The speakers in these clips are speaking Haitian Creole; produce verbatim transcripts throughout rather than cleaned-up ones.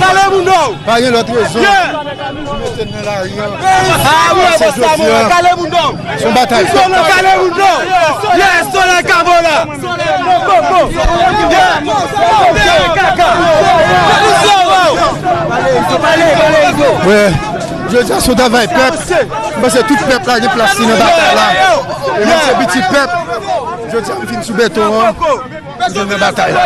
Kale moun nou! Pa gen lòt rezon. Mete n nan lari an. Ah wi, se jodi a. Kale moun nou! Se yon batay. Kale moun nou! Yes, Solèy Kabola! Wè, jodi a se yon travay pèp. M panse tout pèp la gen plas li nan batay la. E mwen se piti pèp. Jodi a m vin sou beton an. Vin nan batay la.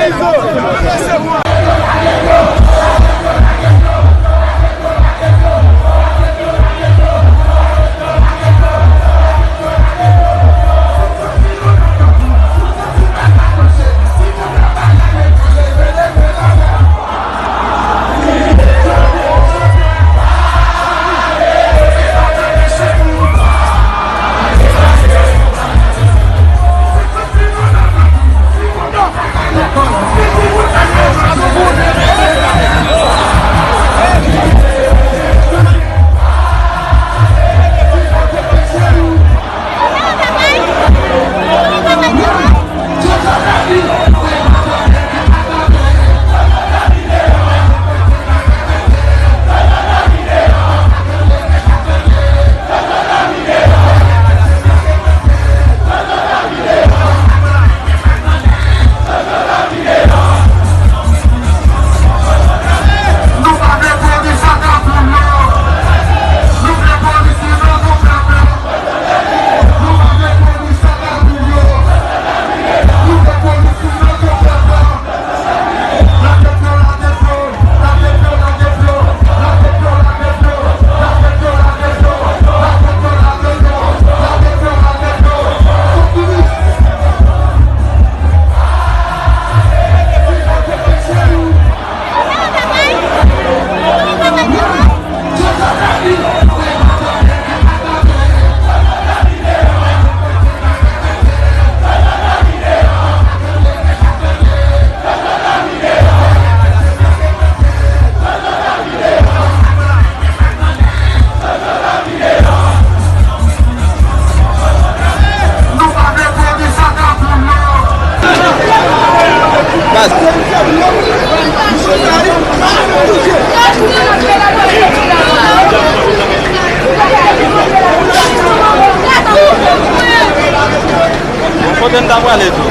Bon, kote n ta prale tou?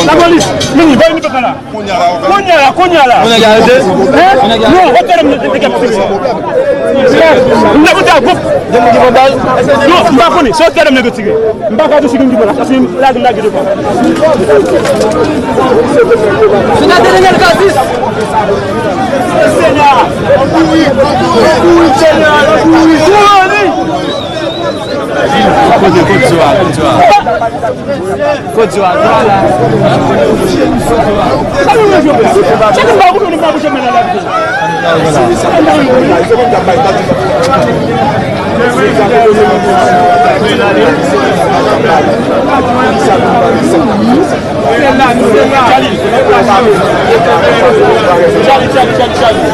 Lapolis, vini, voye nou papa la. Kounye a la, kounye a la. Hein? Non, okenn nèg te kapab tire. M te monte a gwoup. Non, m pa konnen, se okenn nèg te tire. M pa ka di si gen ki bon la, paske m lage, m lage devan. Se ta Daniel Gazis. Senyè, kouri, kouri, Senyè, kouri, kouri. Kote, kote, kote, kote. Kot yo a, yo a la.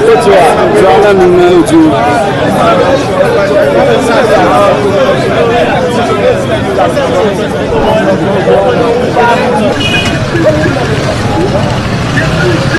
Kot yo a, yo a la menm nan yo di.